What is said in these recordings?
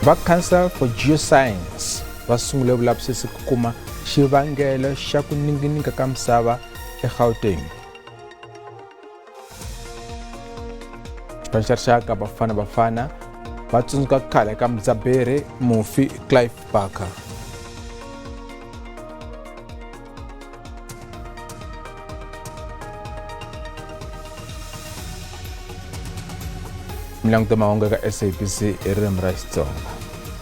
Va Council for Geoscience va sungule vulavisisi ku kuma xivangelo xa ku ninginika ka misava eGauteng. Xipano xa rixaka Bafana Bafana va tsundzuka khale ka mudzaberi mufi Clive Barker. Milanguto mahungu eka SABC hi ririmi ra Xitsonga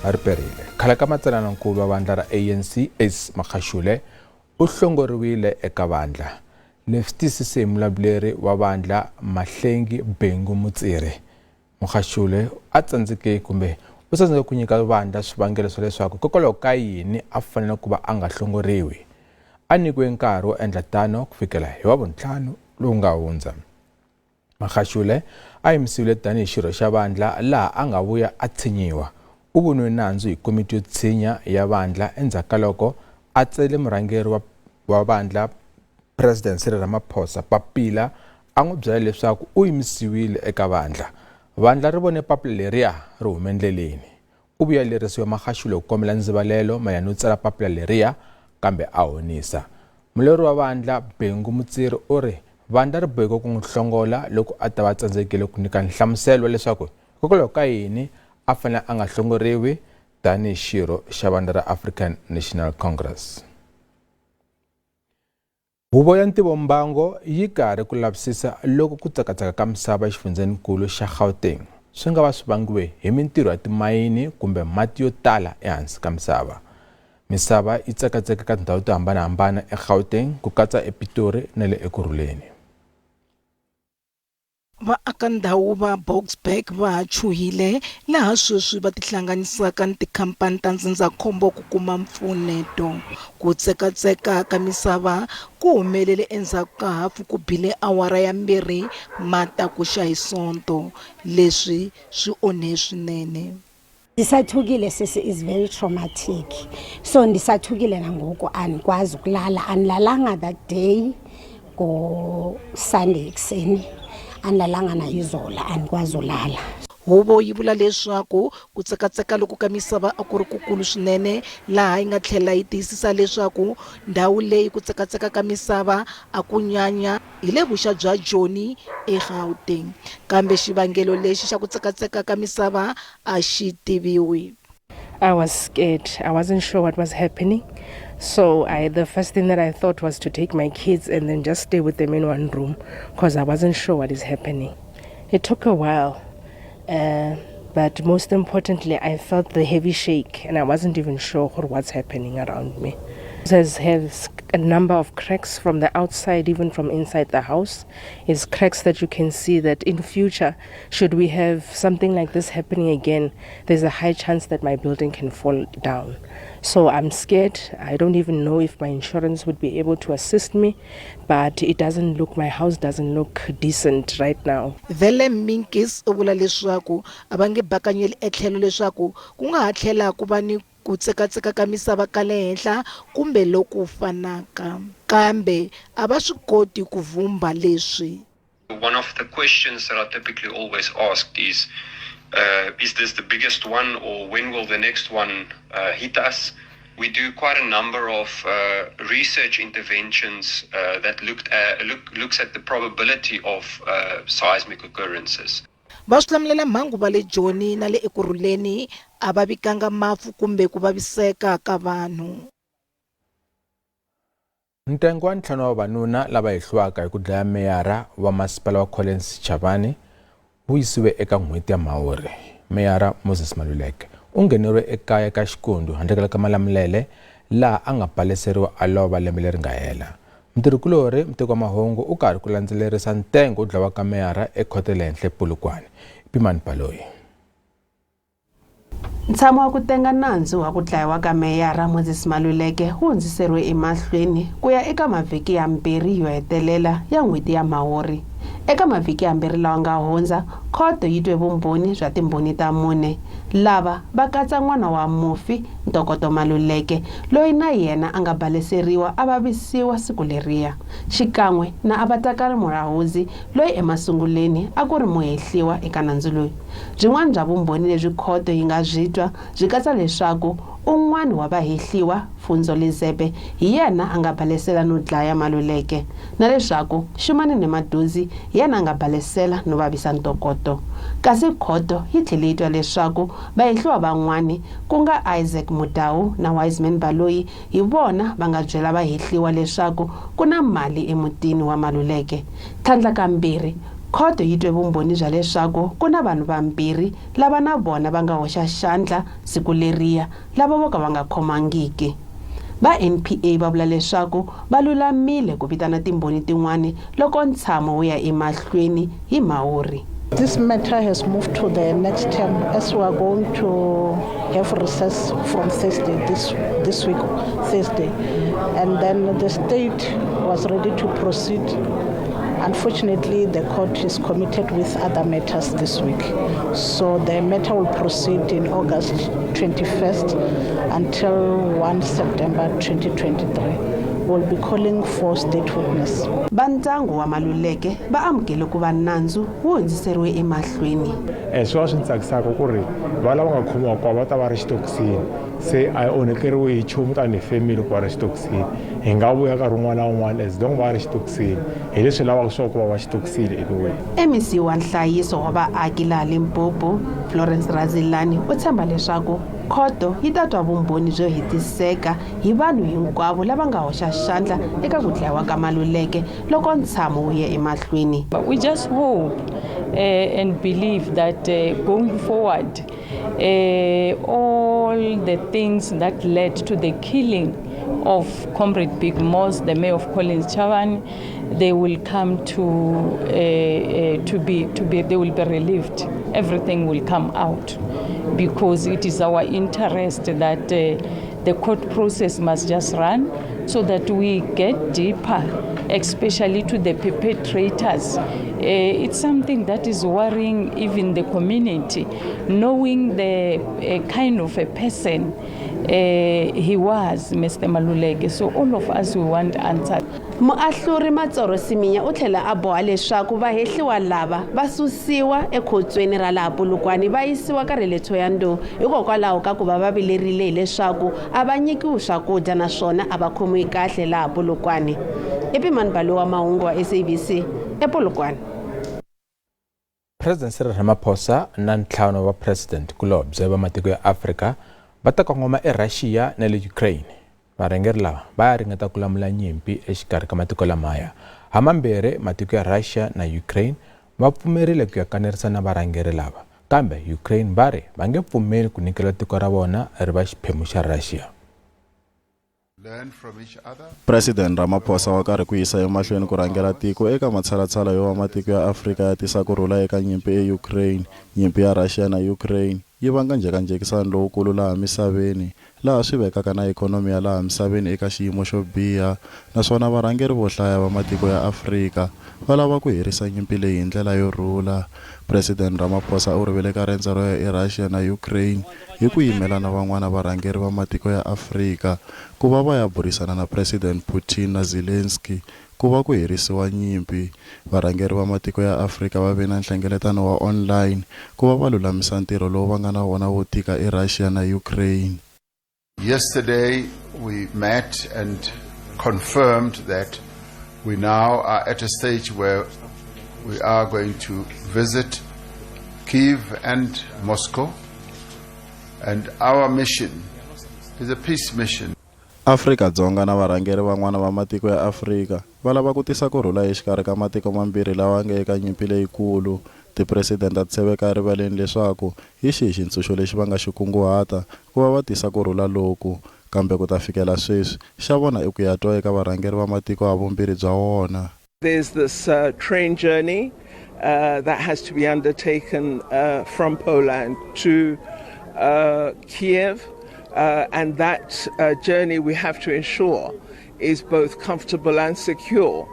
a ri perile. Khale ka matsalanankulu wa vandla ra ANC Ace Magashule u hlongoriwile eka vandla. Leswi tiyisise hi mulavuleri wa vandla Mahlengi Bhengu Mutsiri. Magashule a tsandzeke kumbe u tsandzeke ku nyika vandla swivangelo swa leswaku hikokwalaho ka yini a fanele ku va a nga hlongoriwi. A nyikiwe nkarhi wo endla tano ku fikela hi Wavuntlhanu lowu nga hundza. Magashule a yimisiwile tanihi xirho xa vandla laha a nga vuya a tshinyiwa. U voniwe nandzu hi komiti yo tshinya ya vandla endzhaku ka loko a tsele murhangeri wa, wa vandla President Cyril Ramaphosa papila a n'wi byela leswaku u yimisiwile eka vandla. Vandla ri vone papila leriya ri hume endleleni. U vuyelerisiwe Magashule ku kombela ndzivalelo mayelana no tsala papila leriya kambe a honisa. Mulawuri wa vandla Bhengu Mutsiri u ri vandla ri boheke ku n'wi hlongola loko a ta va tsandzekile ku nyika nhlamuselo wa leswaku hikokwalaho ka yini a fanele a nga hlongoriwi tanihi xirho xa vandla ra African National Congress. Huvo ya ntivombango yi karhi ku lavisisa loko ku tsakatsaka ka misava exifundzheninkulu xa Gauteng swi nga va swi vangiwe hi mintirho ya timayini kumbe mati yo tala ehansi ka misava. Misava yi tsakatseke ka tindhawu to hambanahambana eGauteng ku katsa ePitori na le Ekurhuleni. Vaakandhawu va Boksburg va ha chuhile laha sweswi va tihlanganisaka ni tikhampani ta ndzindzakhombo ku kuma mpfuneto. Ku tsekatseka ka misava ku humelele endzhaku ka hafu ku bile awara ya 2 matakuxa hi Sonto. Leswi swi onhe swinene. Ndisathukile sisi is very traumatic so ndisathukile nangoku andikwazi ukulala andilalanga that day ngo-Sunday ekuseni andilalanga nayizola andikwazi ulala. Huvo yi vula leswaku ku tsekatseka loku ka misava a ku ri kukulu swinene laha yi nga tlhela yi tiyisisa leswaku ndhawu leyi ku tsekatseka ka misava a ku nyanya hi le vuxa bya Joni eGauteng. Kambe xivangelo lexi xa ku tsekatseka ka misava a xi tiviwi. I was scared. I wasn't sure what was happening. So I, the first thing that I thought was to take my kids and then just stay with them in one room because I wasn't sure what is happening. It took a while. But most importantly, I felt the heavy shake and I wasn't even sure what's happening around me. It has a number of cracks from the outside, even from inside the house. It's cracks that you can see that in future, should we have something like this happening again, there's a high chance that my building can fall down. So I'm scared. I don't even know if my insurance would be able to assist me, but it doesn't look, my house doesn't look decent right now. Willem Minkes u vula leswaku a va nge bakanyeli etlhelo leswaku ku nga ha tlhela ku va ni ku tsekatseka ka misava ka le henhla kumbe loku fanaka. Kambe a va swi koti ku vhumbha leswi. One of the questions that are typically always asked is, is this the biggest one or when will the next one hit us? We do quite a number of research interventions that looks at the probability of seismic occurrences. Va swilamulelamhangu va le Joni na le Ekurhuleni a va vikanga mafu kumbe ku vaviseka ka vanhu. Ntsengo wa ntlhanu wa vavanuna lava hehliwaka hi ku dlaya meyara wa masipala wa Collins Chabane wu yisiwe eka n'hweti ya Mhawuri. Meyara Moses Maluleke u ngheneriwe ekaya ka Xikundu handle ka Malamulele laha a nga baleseriwa a lova lembe leri nga hela. Mutirhikulorhi muteki wa mahungu u karhi ku landzelerisa ntengo wo dlawa ka meyara ekhoto ya le henhla ePolokwane. Pimani Baloyi. Ntshamo wa ku tenga nandzu wa ku dlayiwa ka meyara Moses Maluleke wu hundziseriwe emahlweni ku ya eka mavhiki yambirhi yo hetelela ya n'hweti ya Mhawuri. Eka mavhiki yambirhi lawa nga hundza, Khoto yi twe vumbhoni bya timbhoni ta mune. Lava va katsa n'wana wa mufi, Ntokoto Maluleke, loyi na yena a nga baleseriwa a vavisiwa siku leriya, xikan'we na Abatakari Murahuzi loyi emasunguleni a ku ri muhehliwa eka nandzu lowu. Byin'wana bya vumbhoni lebyi khoto yi nga byi twa byi katsa leswaku un'wana wa vahehliwa, Pfunzo Lizebe, hi yena a nga balesela no dlaya Maluleke, na leswaku Shumani Nemaduzi hi yena a nga balesela no vavisa Ntokoto. Kasi khoto yi tlhele yi twa leswaku vahehliwa van'wani, ku nga Isaac Mudau na Wiseman Baloyi, hi vona va nga byela vahehliwa leswaku ku na mali emutini wa Maluleke. Tlhandlakambirhi, khoto yi twe vumbhoni bya leswaku ku na vanhu vambirhi lava na vona va nga hoxa xandla siku leriya, lava vo ka va nga khomangiki. Va NPA va vula leswaku va lulamile ku vitana timbhoni tin'wana loko ntshamo wu ya emahlweni hi Mhawuri. This matter has moved to the next term as we are going to have recess from Thursday, this week, Thursday. And then the state was ready to proceed. Unfortunately, the court is committed with other matters this week. So the matter will proceed in August 21st until 1 September 2023. We'll be calling for state witness. Va ndyangu wa Maluleke va amukele ku va nandzu wu hundziseriwe emahlweni. Swi va swi ni tsakisaka ku ri va lava nga khomiwa kwa va ta va ri xitokisini, se a hi onhekeriwi hi nchumu tanihi family ku va ri xitokisini. Hi nga vuya nkarhi wun'wana na wun'wana as long va ri xitokisini, hi leswi lavaka swa ku va va xitokisini anyway. MEC wa nhlayiso wa vaaki laha Limpopo, Florence Radzilani, u tshemba leswaku khoto yi ta twa vumbhoni byo hetiseka hi vanhu hinkwavo lava nga hoxa xandla eka ku dlayiwa ka Maluleke loko ntshamo wu ya emahlweni. We just hope and believe that going forward, all the things that led to the killing of Comrade Big Moss, the mayor of Collins Chabane, they will come to be, they will be relieved. Everything will come out because it is our interest that the court process must just run so that we get deeper, especially to the perpetrators. It's something that is worrying even the community, knowing the kind of a person he was, Mr. Maluleke. So all of us, we want answers. Muahluri Matsoro Siminya u tlhela a boha leswaku vahehliwa lava va susiwa ekhotsweni ra laha Polokwane va yisiwa ka ra le Thohoyandou hikokwalaho ka ku va va vilerile hileswaku a va nyikiwi swakudya naswona a va khomiwi kahle laha Polokwane. I Pimani Balo wa mahungu wa SABC ePolokwane. President Cyril Ramaphosa na ntlhanu wa president kulobye va matiko ya Afrika va ta kongoma eRussia na le Ukraine. Varhangeri lava va ya ringeta ku lamula nyimpi exikarhi ka matiko lamaya. Hamambirhi matiko ya Russia na Ukraine va pfumerile ku ya kanerisana na varhangeri lava, kambe Ukraine va ri va nge pfumeli ku nyikela tiko ra vona ri va xiphemu xa Russia. President Ramaphosa wa karhi ku yisa emahlweni ku rhangela tiko eka matshalatshala yo va matiko ya Afrika ya tisa ku rhula eka nyimpi eUkraine. Nyimpi ya Russia na Ukraine yi vanga njhekanjhekisano lowukulu laha misaveni, laha swi vekaka na ikhonomi ya laha misaveni eka xiyimo xo biha, naswona varhangeri vo hlaya va matiko ya Afrika va lava ku herisa nyimpi leyi hi ndlela yo rhula. President Ramaphosa u rivele ka rendzo ro ya eRussia na Ukraine hi ku yimela na van'wana varhangeri va matiko ya Afrika ku va va ya burisana na President Putin na Zelensky ku va ku herisiwa nyimpi. Varhangeri va matiko ya Afrika va ve na nhlengeletano wa online ku va va lulamisa ntirho lowu va nga na wona wo tika eRussia na Ukraine. Yesterday we met and confirmed that we now are at a stage where we are going to visit Kiev and Moscow, and our mission is a peace mission. Afrika-Dzonga na varhangeri van'wana va matiko ya Afrika va lava ku tisa ku rhula exikarhi ka matiko mambirhi lawa nga eka nyimpi leyikulu. Tipresidente a ti se veka erivaleni leswaku hi xihi xintshunxo lexi va nga xi kunguhata ku va va tisa ku rhula loku, kambe ku ta fikela sweswi xa vona i ku ya twa eka varhangeri va matiko havumbirhi bya wona. There's this train journey that has to be undertaken from Poland to Kiev, and that journey we have to ensure is both comfortable and secure.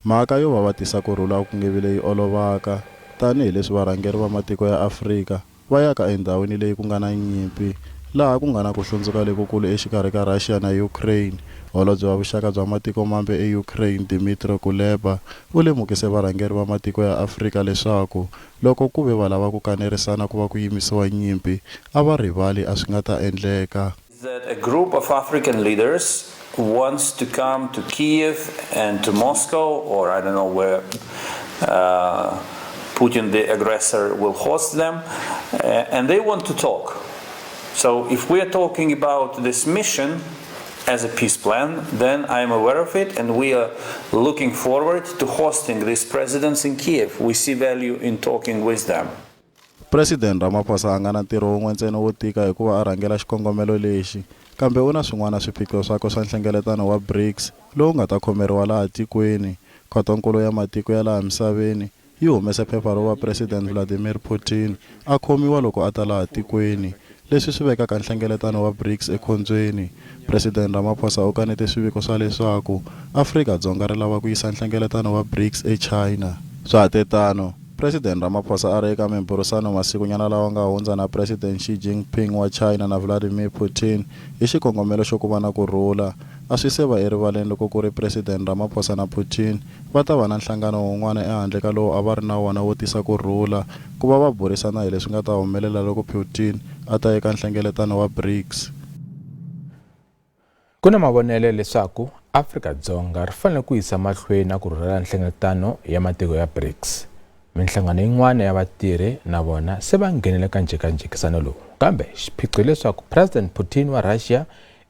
Mhaka yo va va tisa ku rhula ku nge vi leyi olovaka. Tanihi leswi varhangeri va matiko ya Afrika va yaka endhawini leyi ku nga na nyimpi, laha ku nga na ku hlundzuka lokukulu exikarhi ka Russia na Ukraine, Holobye wa Vuxaka bya Matiko Mambe eUkraine Dmytro Kuleba u lemukise varhangeri va matiko ya Afrika leswaku loko ku ve va lava ku kanerisana ku va ku yimisiwa nyimpi, a va rivali a swi nga ta endleka. That a group of African leaders wants to come to Kiev and to Moscow, or I don't know where Putin the aggressor will host them, and they want to talk. So if we are talking about this mission as a peace plan, then I am aware of it, and we are looking forward to hosting these presidents in Kiev. We see value in talking with them. President Ramaphosa a nga na ntirho wun'we ntsena wo tika hikuva a rhangela xikongomelo lexi, kambe u na swin'wana swiphiqo swakwe swa nhlengeletano wa BRICS lowu nga ta khomeriwa laha tikweni. Khotonkulu ya matiko ya laha misaveni yi humese phepha ro va President Vladimir Putin a khomiwa loko a ta laha tikweni, leswi swi vekaka nhlengeletano wa BRICS ekhombyeni. President Ramaphosa u kanete swiviko swa leswaku Afrika-Dzonga ri lava ku yisa nhlengeletano wa BRICS eChina. Swa ha te tano, President Ramaphosa a ri eka miburisano masikunyana lawa nga hundza na President Xi Jinping wa China na Vladimir Putin hi xikongomelo xo ku va na ku rhula. A swi se va erivaleni loko ku ri President Ramaphosa na Putin va ta va na nhlangano wun'wana ehandle ka lowu a va ri na wona wo tisa ku rhula ku va va burisana hi leswi nga ta humelela loko Putin a ta eka nhlengeletano wa BRICS. Ku na mavonelo ya leswaku Afrika-Dzonga ri fanele ku yisa mahlweni na ku rhurhela nhlengeletano ya matiko ya BRICS. Minhlangano yin'wana ya vatirhi na vona se va nghenele ka njhekanjhekisano lowu. Kambe xiphiqo hileswaku President Putin wa Russia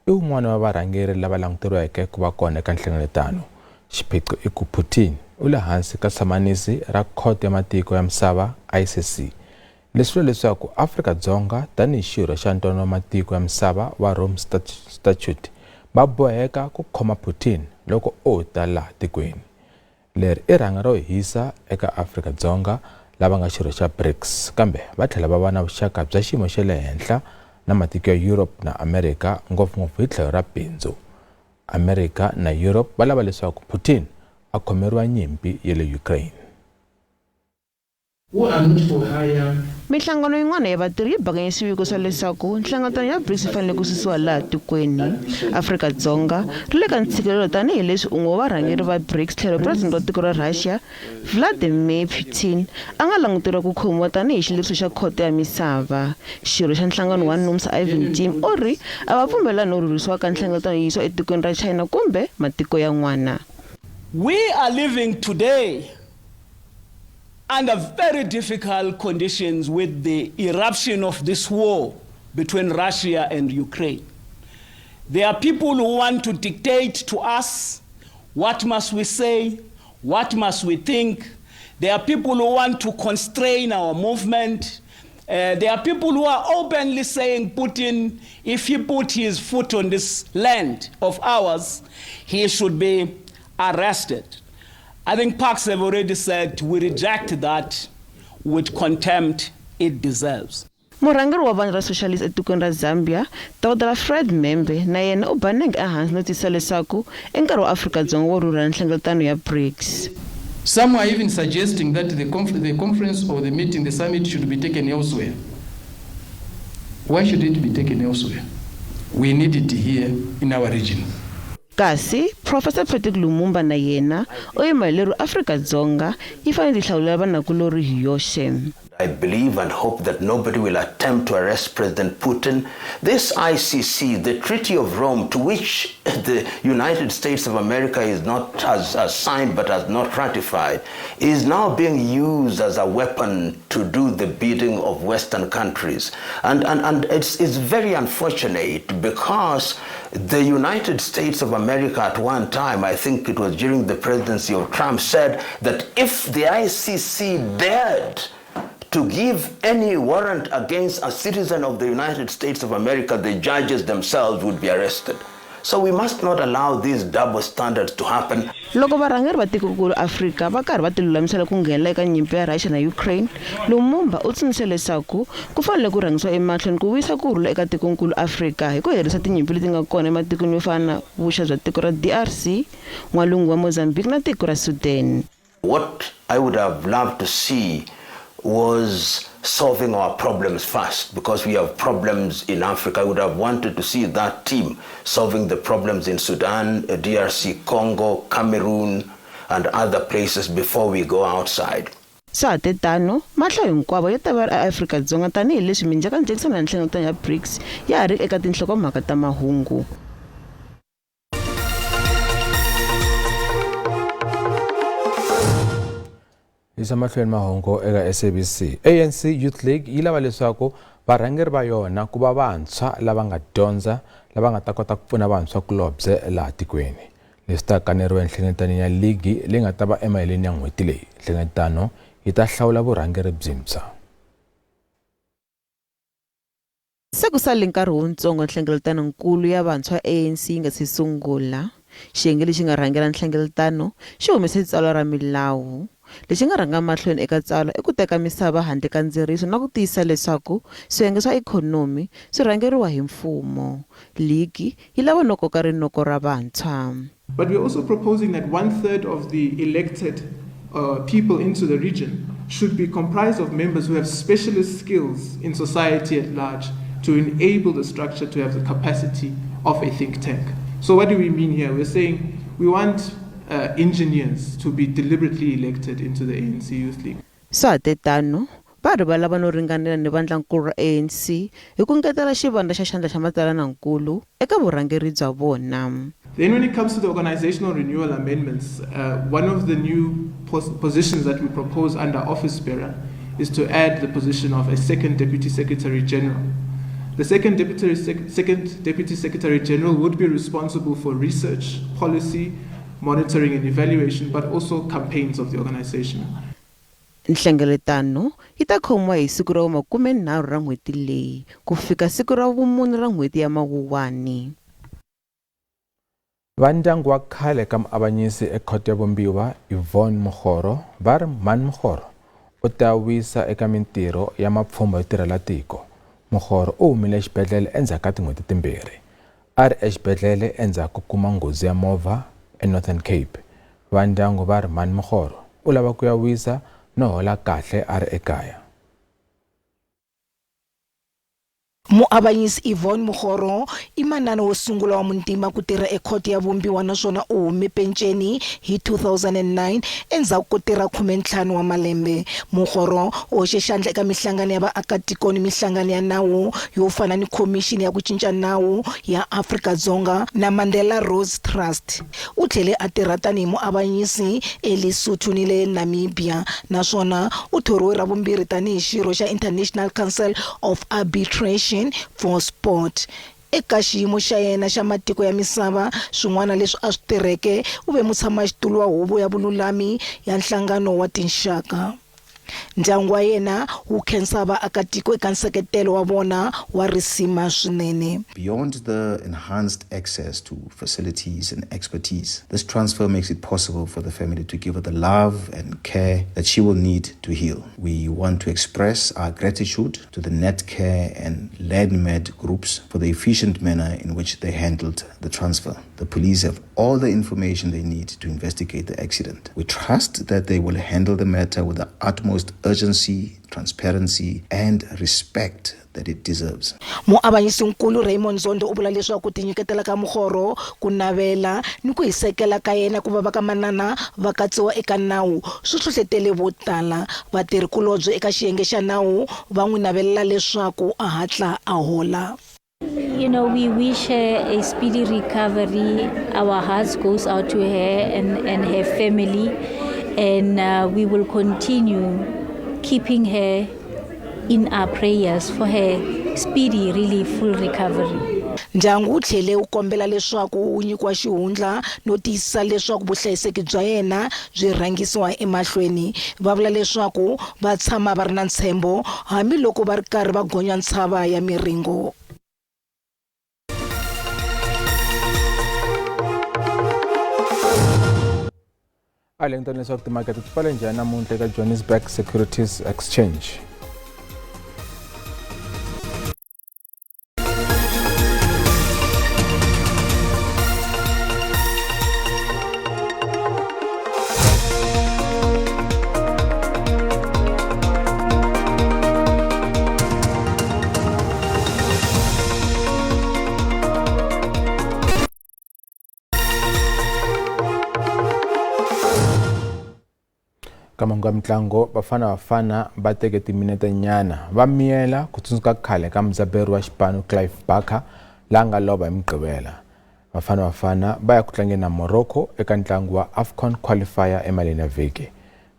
i wun'wana wa varhangeri lava languteriweke ku va kona eka nhlengeletano. Xiphiqo i ku Putin u le hansi ka samanisi ra Khoto ya Matiko ya Misava, ICC. Leswi vula leswaku Afrika-Dzonga tanihi xirho xa Ntwanano wa Matiko ya Misava wa Rome Statute va boheka ku khoma Putin loko o ta laha tikweni. Leri i rhanga ro hisa eka Afrika-Dzonga lava nga xirho xa BRICS kambe va tlhela va va na vuxaka bya xiyimo xa le henhla na matiko ya Europe na Amerika ngopfungopfu hi tlhelo ra bindzu. Amerika na Europe va lava leswaku Putin a khomeriwa nyimpi ya le Ukraine. Who are not for hire. Minhlangano yin'wana ya vatirhi yi bakanye swiviko swa leswaku nhlengeletano ya BRICS yi fanele ku susiwa laha tikweni. Afrika-Dzonga ri le ka ntshikelelo tanihi leswi un'we wa varhangeri va BRICS tlhelo President wa tiko ra Russia Vladimir Putin a nga languteriwa ku khomiwa tanihi xileriso xa khoto ya misava. Xirho xa nhlangano wa NUMSA Ivan Tim u ri a va pfumelelani no rhurhisiwa ka nhlengeletano yi yisiwa etikweni ra China kumbe matiko yan'wana. We are living today under very difficult conditions with the eruption of this war between Russia and Ukraine. There are people who want to dictate to us what must we say, what must we think. There are people who want to constrain our movement. There are people who are openly saying Putin, if he put his foot on this land of ours, he should be arrested. I think Parks have already said we reject that with contempt it deserves. Murhangeri wa vandla ra Socialist etikweni ra Zambia, Dokodela Fred M'membe na yena u ba nenge ehansi no tiyisisa leswaku i nkarhi wa Afrika-Dzonga wo rhurhela nhlengeletano ya BRICS. Some are even suggesting that the, conf the conference or the meeting, the summit should be taken elsewhere. Why should it be taken elsewhere? We need it here in our region. Kasi Professor Patrick Lumumba na yena u yima hi lero Afrika-Dzonga yi fanele yi tihlawulela vanakulorhi hi yoxe. I believe and hope that nobody will attempt to arrest President Putin. This ICC, the Treaty of Rome, to which the United States of America is not has, has signed but has not ratified, is now being used as a weapon to do the bidding of Western countries. And, and, and it's, it's very unfortunate because the United States of America at one time, I think it was during the presidency of Trump, said that if the ICC dared to give any warrant against a citizen of the United States of America, the judges themselves would be arrested. So we must not allow these double standards to happen. Loko varhangeri va tikokulu Afrika va karhi va tilulamisela ku nghenela eka nyimpi ya Russia na Ukraine, Lumumba u tsundzuxe leswaku ku fanele ku rhangisiwa emahlweni ku vuyisa ku rhula eka tikonkulu Afrika hi ku herisa tinyimpi leti nga kona ematikweni yo fana na vuxa bya tiko ra DRC, n'walungu wa Mozambique na tiko ra Sudan. What I would have loved to see was solving our problems first, because we have problems in Africa. I would have wanted to see that team solving the problems in Sudan, DRC, Congo, Cameroon, and other places before we go outside. Swa ha te tano, mahlo hinkwavo ya ta va ri eAfrika-Dzonga tanihileswi minjhekanjhekisano ya nhlengeletano ya BRICS ya ha ri eka tinhlokomhaka ta mahungu. Yisa mahlweni mahungu eka SABC. ANC Youth League yi lava leswaku varhangeri va yona ku va vantshwa lava nga dyondza lava nga ta kota ku pfuna vantshwa kulobye laha tikweni. Leswi ta kaneriwa enhlengeletanweni ya ligi leyi nga ta va emaheleni ya n'hweti leyi. Nhlengeletano yi ta hlawula vurhangeri byintshwa. Se ku sale nkarhi wutsongo nhlengeletanonkulu ya vantshwa ANC yi nga si sungula. Xiyenge lexi nga rhangela nhlengeletano xi humese tsalwa ra milawu. Lexi nga rhanga mahlweni eka tsalwa i ku teka misava handle ka ndzeriso na ku tiyisisa leswaku swiyenge swa ikhonomi swi rhangeriwa hi mfumo. Ligi yi lava no koka rinoko ra vantshwa. But we're also proposing that one-third of the elected people into the region should be comprised of members who have specialist skills in society at large to enable the structure to have the capacity of a think tank. So what do we mean here? We're saying we want engineers to be deliberately elected into the ANC Youth League. Swa ha te tano, va ri va lava no ringanela ni vandlankulu ra ANC hi ku ngetela xivandla xa xandla xa matsalanankulu eka vurhangeri bya vona. Then when it comes to the organizational renewal amendments, one of the new positions that we propose under office bearer is to add the position of a second deputy secretary general. The second deputy secretary general would be responsible for research, policy, monitoring and evaluation, but also campaigns of the organization. Nhlengeletano yi ta khomiwa hi siku ra vu-30 ra n'hweti leyi ku fika siku ra vu-4 ra n'hweti ya Mawuwani. Vandyangu wa khale ka muavanyisi ekhoto ya Vumbiwa Yvonne Mokgoro va ri Mhani Mokgoro u ta wisa eka mintirho ya mapfhumba yo tirhela tiko. Mokgoro u humile exibedhlele endzhaku ka tin'hweti timbirhi. A ri exibedhlele endzhaku ko kuma nghozi ya movha eNorthern Cape. Vandyangu va ri Mhani Mokgoro u lava ku ya wisa no hola kahle a ri ekaya. Muavanyisi Yvonne Mokgoro i manana wo sungula wa muntima ku tirha ekhoto ya Vumbiwa naswona u hume penceni hi 2009 endzhaku ko tirha 15 wa malembe. Mokgoro u hoxe xandla eka mihlangano ya vaakatiko ni mihlangano ya nawu yo fana ni Khomixini ya ku Cinca Nawu ya Afrika-Dzonga na Mandela Rhodes Trust. U tlhele a tirha tanihi muavanyisi eLesotho ni le Namibia naswona u thoriwe ra vumbirhi tanihi xirho xa International Council of Arbitration for Sport. Eka xiyimo xa yena xa matiko ya misava, swin'wana leswi a swi tirheke u ve mutshamaxitulu wa huvo ya vululami ya nhlangano wa tinxaka. Ndyangu wa yena wu khensa vaakatiko eka nseketelo wa vona wa risima swinene. Beyond the enhanced access to facilities and expertise, this transfer makes it possible for the family to give her the love and care that she will need to heal. We want to express our gratitude to the Netcare and LandMed groups for the efficient manner in which they handled the transfer. The police have all the information they need to investigate the accident. We trust that they will handle the matter with the utmost urgency, transparency, and respect that it deserves. Muavanyisinkulu Raymond Zondo u vula leswaku ku tinyiketela ka Mokgoro, ku navela ni ku hisekela ka yena ku va va ka manana va katsiwa eka nawu swi hlohletele vo tala. Vatirhikulobye eka xiyenge xa nawu va n'wi navelela leswaku a hatla a hola. We wish her a speedy recovery. Our hearts goes out to her and her family, and we will continue keeping her in our prayers for her speedy, really full recovery. Ndyangu wu tlhele wu kombela leswaku wu nyikiwa xihundla no tiyisisa leswaku vuhlayiseki bya yena byi rhangisiwa emahlweni. Va vula leswaku va tshama va ri na ntshembo hambiloko va ri karhi va gonya ntshava ya miringo. A lengtani leswaku timakete ti pfale njhani namuntlha eka Johannesburg Securities Exchange. Ka mahungu ya mitlango, Bafana Bafana va teke timinete nyana va miyela ku tsundzuka khale ka mudzaberi wa xipano Clive Barker la nga lova hi Mugqivela. Bafana Bafana va ya ku tlangeni na Morocco eka ntlangu wa AFCON qualifier emaleni ya vhiki.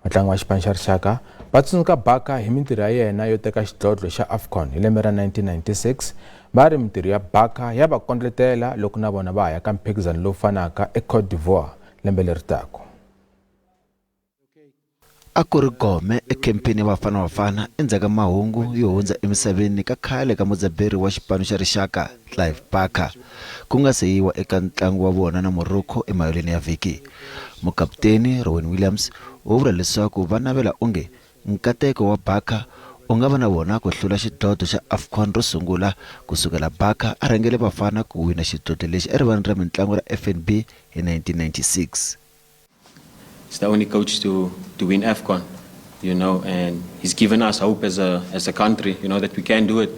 Vatlangi va xipano xa rixaka va tsundzuka Barker hi mintirho ya yena yo teka xidlodlo xa AFCON hi lembe ra 1996. Va ri mintirho ya Barker ya va kondletela loko na vona va ha ya ka mphikizano lowu fanaka eCote d'Ivoire lembe leri taka. A ku ri gome ekhempeni ya Bafana Bafana endzhaku ka mahungu yo hundza emisaveni ka khale ka mudzaberi wa xipano xa rixaka Clive Barker ku nga se yiwa eka ntlangu wa vona na Morocco emahelweni ya vhiki. Mukaputeni Ronwen Williams u vula leswaku va navela onge nkateko wa Barker u nga va na vona ku hlula xidlodlo xa AFCON ro sungula ku sukela Barker a rhangele Bafana ku wina xidlodlo lexi erivaleni ra mintlangu ra FNB hi 1996. He's the only coach to, to win AFCON, you know, and he's given us hope as a, as a country, you know, that we can do it.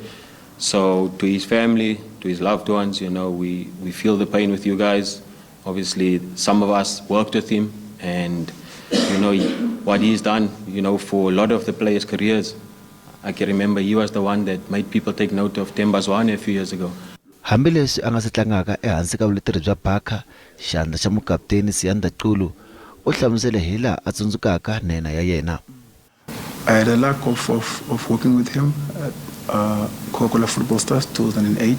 So to his family, to his loved ones, you know, we, we feel the pain with you guys. Obviously, some of us worked with him and, you know, what he's done, you know, for a lot of the players' careers. I can remember he was the one that made people take note of Themba Zwane a few years ago. Hambileswi a nga si tlangaka ehansi ka vuleteri bya Barker, xandla xa mukaputeni Siyanda Xulu u hlamusele hilaha a tsundzukaka nhenha ya yena. I had a luck of, of, of working with him at uh, Coca-Cola Football Stars 2008.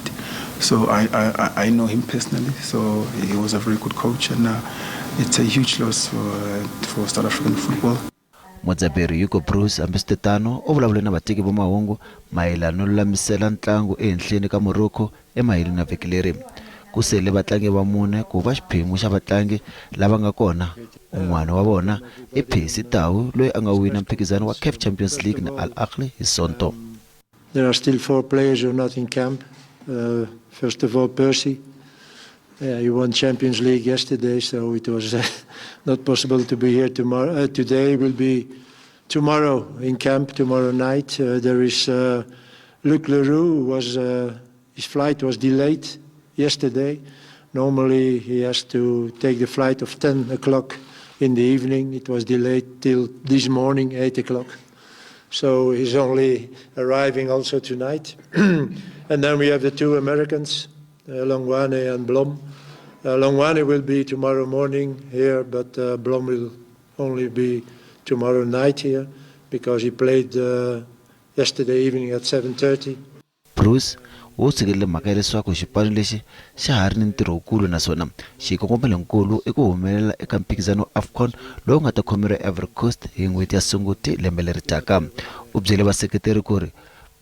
So I, I, I know him personally. So he was a very good coach, and uh, it's a huge loss for, uh, for South African football. Mudzaberi Hugo Broos hambiswiritano u vulavule na vateki va mahungu mayelana no lulamisela ntlangu ehenhleni ka Morocco emaheleni ya vhiki leri. Ku sele vatlangi va mune ku va xiphemu xa vatlangi lava nga kona. Un'wana wa vona i Percy Tau loyi a nga wina mphikizano wa CAF Champions League na Al Ahly hi Sonto. There are still four players who are not in camp. Uh, first of all, Percy. Yeah, he won Champions League yesterday, so it was uh, not possible to be here tomorrow. Uh, today will be tomorrow in camp, tomorrow night. Uh, there is uh, Luc Leroux, who was, uh, his flight was delayed yesterday. Normally, he has to take the flight of 10 o'clock in the evening. It was delayed till this morning, 8 o'clock. So he's only arriving also tonight. and then we have the two Americans, uh, Longwane and Blom. Uh, Longwane will be tomorrow morning here, but uh, Blom will only be tomorrow night here because he played uh, yesterday evening at 7.30. Broos u tshikelele mhaka ya leswaku xipano lexi xa ha ri ni ntirho wukulu naswona xikongomelonkulu i ku humelela eka mphikizano wa AFCON lowu nga ta khomeriwa eIvory Coast hi n'hweti ya Sunguti lembe leri taka. U byele vaseketeri ku ri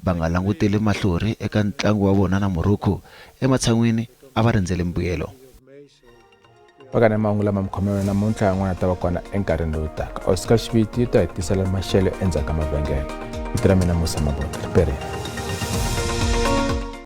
va nga languteli mahlori eka ntlangu wa vona na Morocco, ematshan'wini a va rindzele mbuyelo. Pakani ya mahungu lama mi khomeke namuntlha yan'wana ta va kona enkarhini lowu taka. Oscar Xiviti yi ta hi tisela maxelo endzhaku ka mavhengele. Vito ra mina Musa Mabota. Riperile.